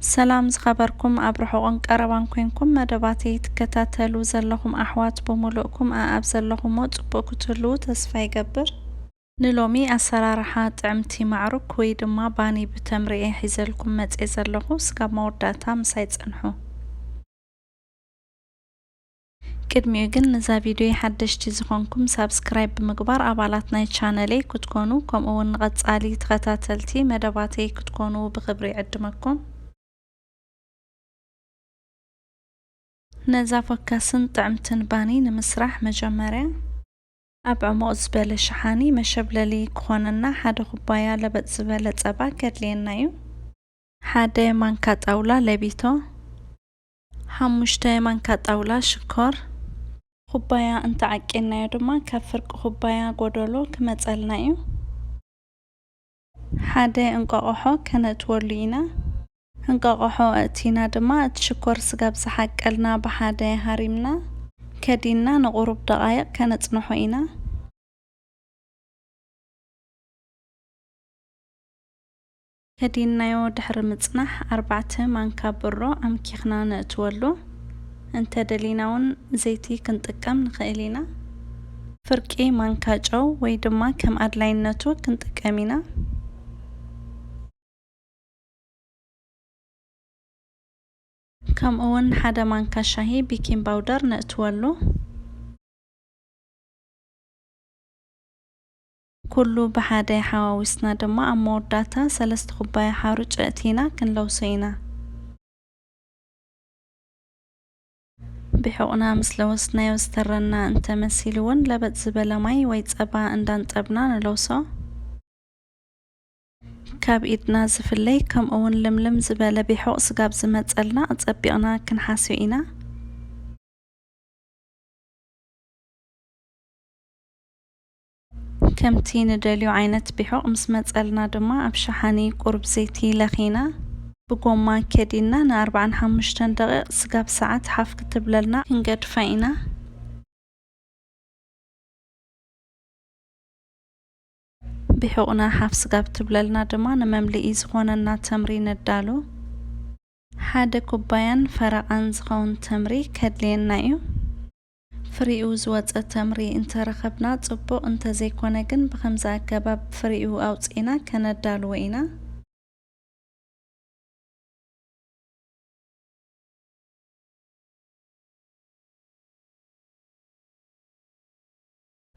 ሰላም ዝኸበርኩም፣ ኣብ ርሑቕን ቀረባን ኮንኩም መደባተይ ትከታተሉ ዘለኹም ኣሕዋት ብምሉእኩም ኣኣብ ዘለኹሞ ጽቡቕ ክትህልዉ ተስፋ ይገብር። ንሎሚ ኣሰራርሓ ጥዕምቲ ማዕሩክ ወይ ድማ ባኒ ብተምሪ እየ ሒዘልኩም መጽየ ዘለኹ። ስጋብ መወዳእታ ምሳይ ጽንሑ። ቅድሚኡ ግን፣ ነዛ ቪድዮ ሓደሽቲ ዝኾንኩም ሳብስክራይብ ብምግባር ኣባላት ናይ ቻነለይ ክትኮኑ፣ ከምኡ እውን ንቐጻሊ ተኸታተልቲ መደባተይ ክትኮኑ ብኽብሪ ይዕድመኩም። ነዛ ፈካስን ጥዕምትን ባኒ ንምስራሕ፣ መጀመርያ ኣብ ዕሙቕ ዝበለ ሸሓኒ መሸብለሊ ክኾነና ሓደ ኩባያ ለበጥ ዝበለ ጸባ ከድልየና እዩ። ሓደ ማንካ ጣውላ ለቢቶ፣ ሓሙሽተ ማንካ ጣውላ ሽኮር፣ ኩባያ እንተዓቂንናዮ ድማ ካብ ፍርቂ ኩባያ ጎደሎ ክመጸልና እዩ። ሓደ እንቋቑሖ ከነእትወሉ ኢና። እንቋቑሖ ኣእቲና ድማ እቲ ሽኮር ስጋብ ዝሓቀልና ብሓደ ሃሪምና ከዲንና ንቑሩብ ደቓይቕ ከነጽንሖ ኢና። ከዲንናዮ ድሕሪ ምጽናሕ፣ ኣርባዕተ ማንካ ብሮ ኣምኪኽና ነእትወሉ። እንተደሊና እውን ዘይቲ ክንጥቀም ንኽእል ኢና። ፍርቂ ማንካ ጨው ወይ ድማ ከም ኣድላይነቱ ክንጥቀም ኢና። ከምኡ እውን ሓደ ማንካ ሻሂ ቤኪንግ ፓውደር ነእትወሉ። ኩሉ ብሓደ ሓዋዊስና ድማ ኣብ መወዳእታ ሰለስተ ኩባያ ሓሩጭ ኣእቲና ክንለውሶ ኢና። ቢሑቕና ምስ ለወስናዮ ዝተረና እንተመሲሉ እውን ለበጥ ዝበለ ማይ ወይ ጸባ እንዳንጠብና ንለውሶ። ካብ ኢድና ዝፍለይ ከምኡ እውን ልምልም ዝበለ ቢሑቕ ስጋብ ዝመጸልና ኣጸቢቕና ክንሓስዮ ኢና። ከምቲ ንደልዮ ዓይነት ቢሑቕ ምስ መጸልና ድማ ኣብ ሸሓኒ ቁሩብ ዘይቲ ለኺና ብጎማ ከዲንና ንኣርባዓን ሓሙሽተን ደቂቕ ስጋብ ሰዓት ሓፍ ክትብለልና ክንገድፋ ኢና። ቢሑቕና ሓፍ ስጋብ ትብለልና ድማ ንመምልኢ ዝኾነና ተምሪ ነዳሉ። ሓደ ኩባያን ፈረቓን ዝኸውን ተምሪ ከድልየና እዩ። ፍሪኡ ዝወጸ ተምሪ እንተረኸብና ጽቡቕ፣ እንተዘይኮነ ግን ብኸምዚ ኣገባብ ፍሪኡ ኣውጺእና ከነዳልዎ ኢና።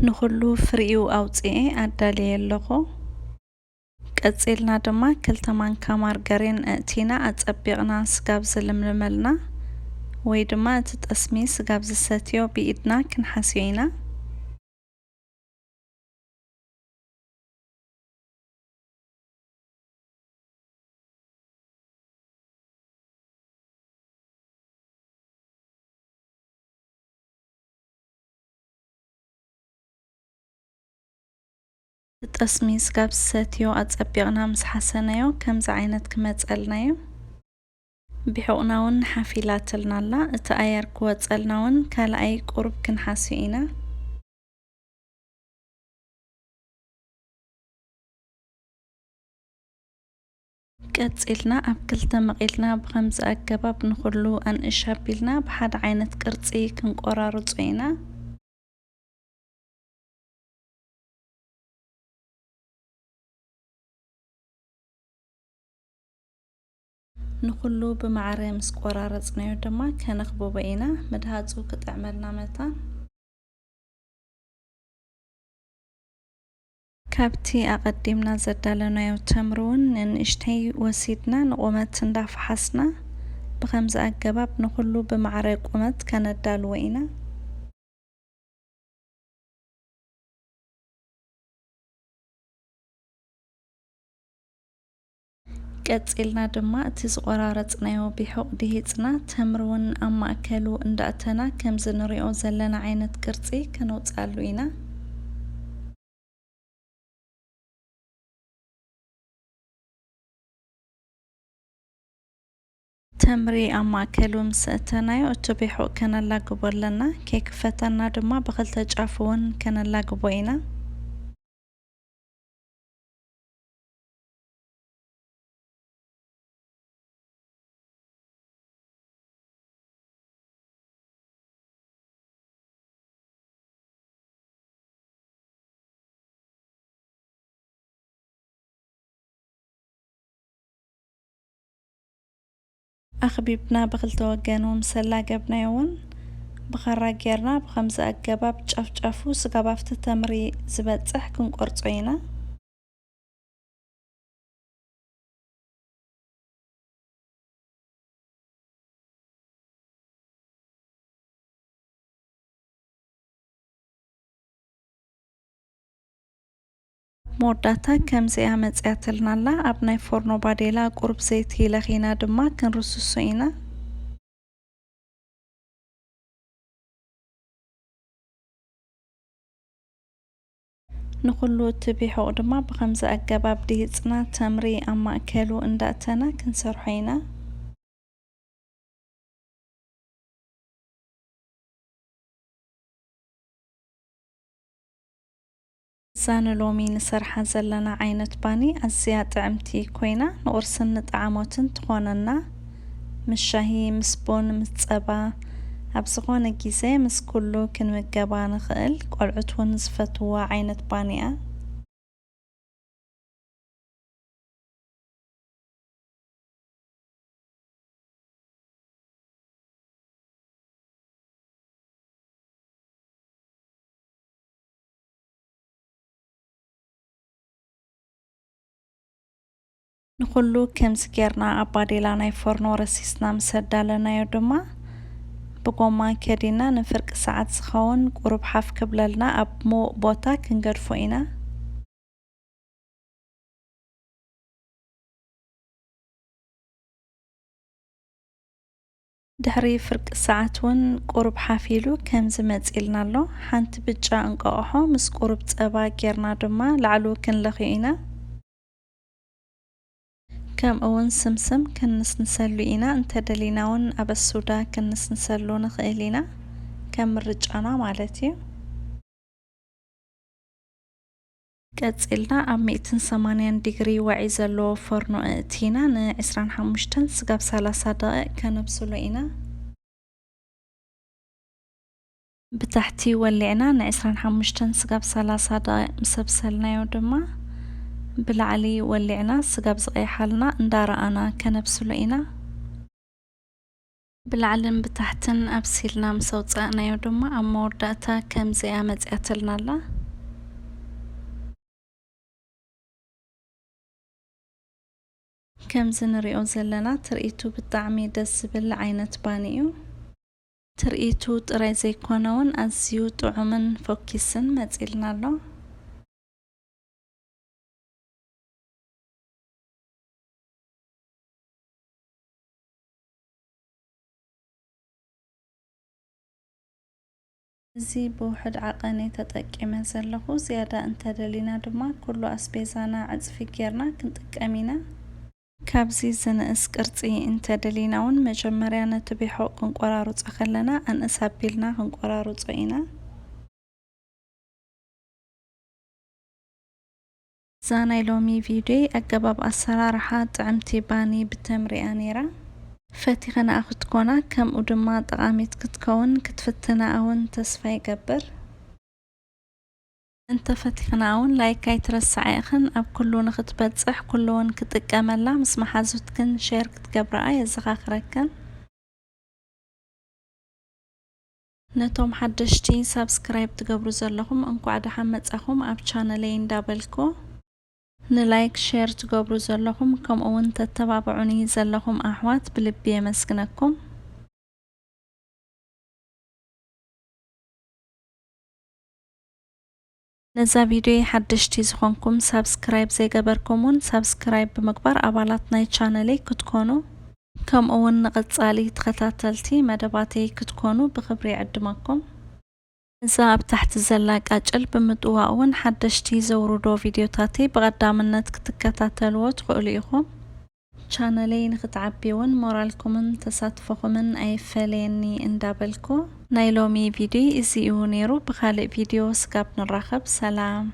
ንኹሉ ፍሪኡ ኣውጺኤ ኣዳልየ ኣለኹ። ቀጺልና ድማ ክልተ ማንካ ማርገሪን ኣእቲና ኣጸቢቕና ስጋብ ዝልምልመልና ወይ ድማ እቲ ጠስሚ ስጋብ ዝሰትዮ ብኢድና ክንሓስዮ ኢና። ጠስሚ ስጋብ ዝሰትዮ ኣጸቢቕና ምስ ሓሰናዮ ከምዚ ዓይነት ክመጸልና እዩ። ቢሑቕና እውን ሓፍ ኢላትልና ኣላ። እቲ ኣየር ክወጸልና እውን ካልኣይ ቁሩብ ክንሓስዮ ኢና። ቀጺልና ኣብ ክልተ መቒልና ብኸምዚ ኣገባብ ንኹሉ ኣንእሽ ኣቢልና ብሓደ ዓይነት ቅርጺ ክንቆራርጾ ኢና። ንኹሉ ብማዕረ ምስ ቆራረጽናዮ ድማ ከነኽብቦ ኢና። ምድሃጹ ክጥዕመልና መታን። ካብቲ ኣቐዲምና ዘዳለናዮ ተምሪ እውን ንንእሽተይ ወሲድና ንቑመት እንዳፈሓስና ብኸምዚ ኣገባብ ንኹሉ ብማዕረ ቁመት ከነዳልዎ ኢና። ቀጺልና ድማ እቲ ዝቖራረጽናዮ ቢሑቕ ድሂጽና፣ ተምሪ እውን ኣብ ማእከሉ እንዳእተና ከምዚ ንሪኦ ዘለና ዓይነት ቅርጺ ከነውጽኣሉ ኢና። ተምሪ ኣብ ማእከሉ ምስ ኣእተናዮ፣ እቲ ቢሑቕ ከነላግቦ ኣለና። ከይክፈተና ድማ ብኽልተ ጫፉ እውን ከነላግቦ ኢና። ኣኽቢብና ብኽልተ ወገኑ ምስ ኣላገብናዮ እውን ብኻራ ጌርና ብኸምዚ ኣገባብ ጫፍ ጫፉ ስጋብ ኣብቲ ተምሪ ዝበጽሕ ክንቆርጾ ኢና። መወዳእታ ከምዚኣ መጺኣትልና ኣላ። ኣብ ናይ ፎርኖ ባዴላ ቁሩብ ዘይቲ ለኺና ድማ ክንርስሶ ኢና። ንኹሉ እቲ ቢሑቕ ድማ ብኸምዚ ኣገባብ ድሂጽና ተምሪ ኣብ ማእከሉ እንዳእተና ክንሰርሖ ኢና። እዛ ንሎሚ ንሰርሓ ዘለና ዓይነት ባኒ ኣዝያ ጥዕምቲ ኮይና ንቑርስን ንጠዓሞትን ትኾነና። ምስ ሻሂ፣ ምስ ቡን፣ ምስ ጸባ፣ ኣብ ዝኾነ ግዜ ምስ ኩሉ ክንምገባ ንኽእል። ቆልዑት እውን ዝፈትውዋ ዓይነት ባኒ እያ። ንኹሉ ከምዚ ጌርና ኣብ ባዴላ ናይ ፎርኖ ረሲስና ምስ ኣዳለናዮ ድማ፣ ብጎማ ከዲና ንፍርቂ ሰዓት ዝኸውን ቁሩብ ሓፍ ክብለልና ኣብ ምዉቕ ቦታ ክንገድፎ ኢና። ድሕሪ ፍርቂ ሰዓት እውን ቁሩብ ሓፍ ኢሉ ከምዚ መጺእልና ኣሎ። ሓንቲ ብጫ እንቋቑሖ ምስ ቁሩብ ጸባ ጌርና ድማ ላዕሉ ክንለኽዮ ኢና። ከምኡ እውን ስምስም ክንንስንሰሉ ኢና። እንተደሊና እውን ኣበሱዳ ክንንስንሰሉ ንኽእል ኢና፣ ከም ምርጫና ማለት እዩ። ቀጺልና ኣብ ሚእትን ሰማንያን ዲግሪ ዋዒ ዘለዎ ፎርኖ ኣእቲና ንዕስራን ሓሙሽተን ስጋብ ሰላሳ ደቂቕ ከነብስሎ ኢና። ብታሕቲ ወሊዕና ንዕስራን ሓሙሽተን ስጋብ ሰላሳ ደቂቕ ምስ ኣብሰልናዮ ድማ ብላዕሊ ወሊዕና ስጋብ ዝቐይሓልና እንዳረኣና ከነብስሎ ኢና። ብላዕልን ብታሕትን ኣብሲልና ምስ ኣውጻእናዮ ድማ ኣብ መወዳእታ ከምዚኣ መጺኣትልና ኣላ። ከምዚ ንሪኦ ዘለና ትርኢቱ ብጣዕሚ ደስ ዝብል ዓይነት ባኒ እዩ። ትርኢቱ ጥራይ ዘይኮነ እውን ኣዝዩ ጥዑምን ፎኪስን መጺእልና ኣሎ። እዚ ብውሑድ ዓቐን እየ ተጠቂመ ዘለኹ። ዝያዳ እንተደሊና ድማ ኩሉ ኣስቤዛና ዕጽፊ ጌርና ክንጥቀም ኢና። ካብዚ ዝንእስ ቅርጺ እንተደሊና እውን መጀመርያ ነቲ ቢሖቕ ክንቆራርጾ ከለና ኣንእስ ኣቢልና ክንቆራርጾ ኢና። እዛ ናይ ሎሚ ቪድዮይ ኣገባብ ኣሰራርሓ ጥዕምቲ ባኒ ብተምሪ እያ ነይራ። ፈቲኽንኣ ክትኮና ከምኡ ድማ ጠቓሚት ክትከውን ክትፍትንኣ እውን ተስፋ ይገብር። እንተፈቲኽንኣ እውን ላይክ ኣይትረስዓ ኢኽን። ኣብ ኩሉ ንኽትበጽሕ ኩሉ እውን ክጥቀመላ ምስ መሓዙትክን ሼር ክትገብርኣ የዘኻኽረክን። ነቶም ሓደሽቲ ሳብስክራይብ ትገብሩ ዘለኹም እንኳዕ ደሓን መጻኹም ኣብ ቻነለይ እንዳበልኩ፣ ንላይክ ሼር ትገብሩ ዘለኹም ከምኡ እውን ተተባብዑኒ ዘለኹም ኣሕዋት ብልቢ የመስግነኩም። ነዛ ቪድዮ ሓደሽቲ ዝኾንኩም ሳብስክራይብ ዘይገበርኩም እውን ሳብስክራይብ ብምግባር ኣባላት ናይ ቻነለይ ክትኮኑ ከምኡ እውን ንቐጻሊ ተኸታተልቲ መደባተይ ክትኮኑ ብኽብሪ ይዕድመኩም። እዛ ኣብ ታሕቲ ዘላ ቃጭል ብምጥዋቕ እውን ሓደሽቲ ዘውርዶ ቪድዮታተይ ብቐዳምነት ክትከታተልዎ ትኽእሉ ኢኹም። ቻነለይ ንኽትዓቢ እውን ሞራልኩምን ተሳትፎኹምን ኣይፈለየኒ እንዳበልኩ ናይ ሎሚ ቪድዮ እዚ እዩ ነይሩ። ብኻልእ ቪድዮ ስጋብ ንራኸብ ሰላም።